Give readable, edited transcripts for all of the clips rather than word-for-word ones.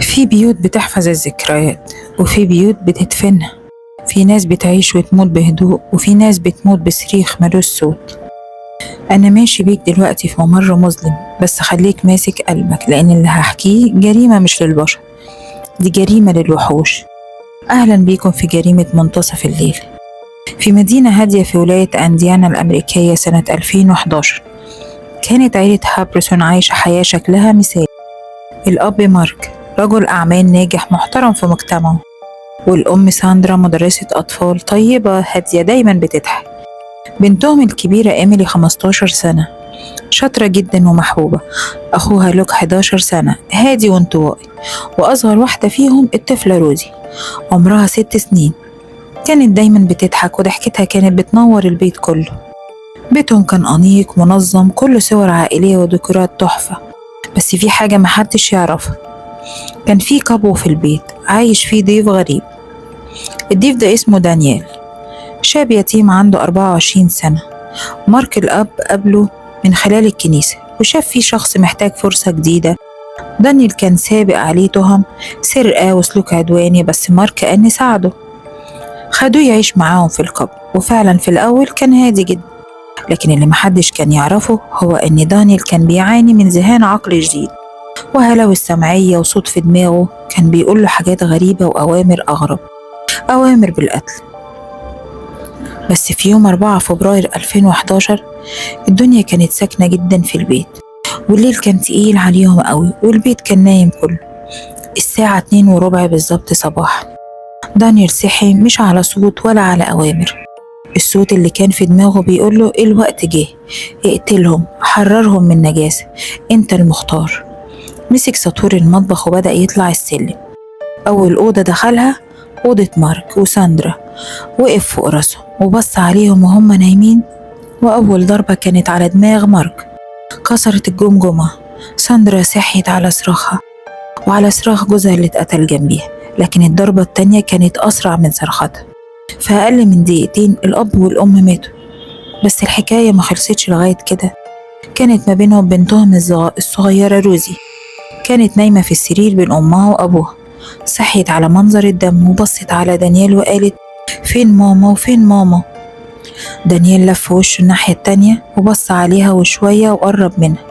في بيوت بتحفظ الذكريات وفي بيوت بتدفنها. في ناس بتعيش وتموت بهدوء وفي ناس بتموت بصريخ ملوش صوت. أنا ماشي بيك دلوقتي في ممر مظلم، بس خليك ماسك قلبك، لأن اللي هحكيه جريمة مش للبشر، دي جريمة للوحوش. أهلا بيكم في جريمة منتصف الليل. في مدينة هادية في ولاية أنديانا الأمريكية سنة 2011، كانت عيلة هابرسون عايشة حياة شكلها مثالي. الأب مارك رجل أعمال ناجح محترم في مجتمعه، والأم ساندرا مدرسة أطفال طيبة هادية دايما بتضحك. بنتهم الكبيرة إيميلي 15 سنة، شاطرة جدا ومحبوبة. أخوها لوك 11 سنة، هادي وانطوائي. وأصغر واحدة فيهم الطفلة روزي، عمرها 6 سنين، كانت دايما بتضحك وضحكتها كانت بتنور البيت كله. بيتهم كان أنيق منظم، كله صور عائلية وديكورات تحفة. بس في حاجة محدش يعرفها، كان في قبو في البيت عايش فيه ضيف غريب. الضيف ده اسمه دانيال، شاب يتيم عنده 24 سنة. مارك الأب قابله من خلال الكنيسة وشاف فيه شخص محتاج فرصة جديدة. دانيال كان سابق عليه تهم سرقة وسلوك عدواني، بس مارك قال ساعده، خدوه يعيش معاهم في القبو. وفعلا في الأول كان هادي جدا، لكن اللي محدش كان يعرفه هو إن دانيال كان بيعاني من ذهان عقلي شديد وهلاوس سمعية وصوت في دماغه كان بيقول له حاجات غريبة وأوامر أغرب، أوامر بالقتل. بس في يوم 4 فبراير 2011 الدنيا كانت ساكنة جدا في البيت، والليل كان تقيل عليهم قوي، والبيت كان نايم كله. الساعة 2:15 بالظبط صباحا، دانيال صحي مش على صوت ولا على أوامر. الصوت اللي كان في دماغه بيقوله الوقت جه، اقتلهم، حررهم من نجاسة، انت المختار. مسك ساطور المطبخ وبدأ يطلع السلم. أول أوضة دخلها أوضة مارك وساندرا، وقف فوق راسهم وبص عليهم وهم نايمين، وأول ضربة كانت على دماغ مارك، كسرت الجمجمة. ساندرا صحيت على صراخها وعلى صراخ جوزها اللي اتقتل جنبيها، لكن الضربة التانية كانت أسرع من صرختها. في أقل من دقيقتين الأب والأم ماتوا. بس الحكاية ما خلصتش لغاية كده. كانت ما بينهم بنتهم الصغيرة روزي، كانت نايمة في السرير بين أمها وأبوها. صحيت على منظر الدم وبصت على دانيال وقالت فين ماما وفين ماما. دانيال لف وشه الناحية التانية وبص عليها وشوية وقرب منها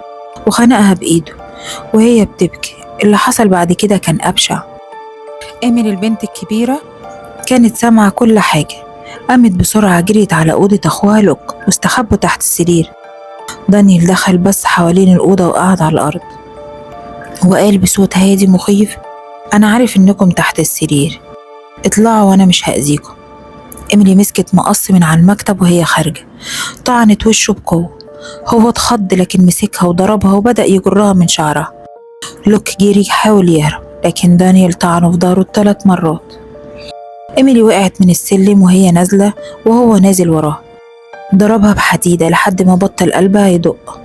وخنقها بإيده وهي بتبكي. اللي حصل بعد كده كان أبشع. إيميلي البنت الكبيرة كانت سامعة كل حاجة، قامت بسرعة جريت على أوضة أخوها لوك واستخبوا تحت السرير. دانيال دخل بس حوالين الأوضة وقعد على الأرض وقال بصوت هادي مخيف أنا عارف إنكم تحت السرير، اطلعوا وأنا مش هأذيكم. إيميلي مسكت مقص من على المكتب وهي خارجة، طعنت وشه بقوة. هو اتخض لكن مسكها وضربها وبدأ يجرها من شعرها. لوك جري حاول يهرب لكن دانيال طعنه في ظهره 3 مرات. إيميلي وقعت من السلم وهي نازلة وهو نازل وراها، ضربها بحديدة لحد ما بطل قلبها يدق.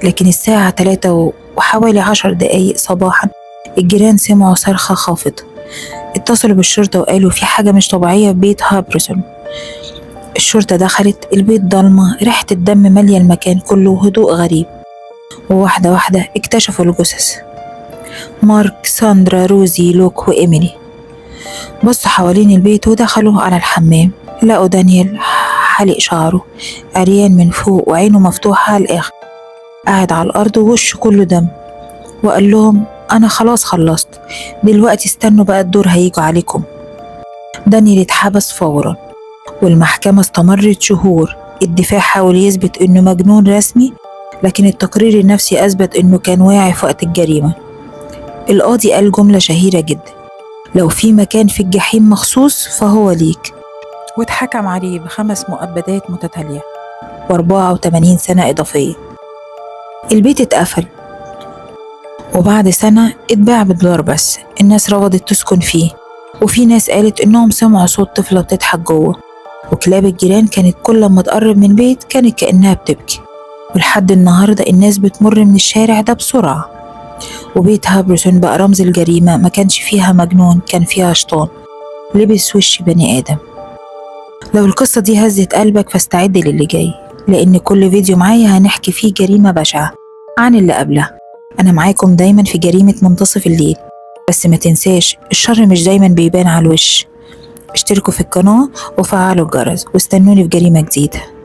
لكن الساعة 3:10 صباحا الجيران سمعوا صرخة خافتة، اتصلوا بالشرطة وقالوا في حاجة مش طبيعية في بيت هابرسون. الشرطة دخلت، البيت ضلمة، ريحة الدم مالية المكان كله وهدوء غريب. وواحدة واحدة اكتشفوا الجثث، مارك، ساندرا، روزي، لوك وإيميلي. بصوا حوالين البيت ودخلوا على الحمام، لقوا دانيال حلق شعره عريان من فوق وعينه مفتوحة على الآخر، قاعد على الأرض ووشه كله دم، وقال لهم أنا خلاص خلصت دلوقتي، استنوا بقى الدور هيجوا عليكم. دانيال اتحبس فورا والمحكمة استمرت شهور. الدفاع حاول يثبت إنه مجنون رسمي، لكن التقرير النفسي أثبت إنه كان واعي في وقت الجريمة. القاضي قال جملة شهيرة جدا، لو في مكان في الجحيم مخصوص فهو ليك. واتحكم عليه ب5 مؤبدات متتالية و84 سنة إضافية. البيت اتقفل، وبعد سنة اتباع بدولار بس. الناس رفضت تسكن فيه، وفي ناس قالت إنهم سمعوا صوت طفلة بتضحك جوه، وكلاب الجيران كانت كل ما تقرب من بيت كانت كأنها بتبكي. ولحد النهاردة الناس بتمر من الشارع ده بسرعة. وبيت هابرسون بقى رمز الجريمة، ما كانش فيها مجنون، كان فيها شيطان لبس وش بني آدم. لو القصة دي هزت قلبك فاستعد للي جاي، لأن كل فيديو معايا هنحكي فيه جريمة بشعة عن اللي قبلها. أنا معاكم دايما في جريمة منتصف الليل. بس ما تنساش، الشر مش دايما بيبان على الوش. اشتركوا في القناة وفعلوا الجرس واستنوني في جريمة جديدة.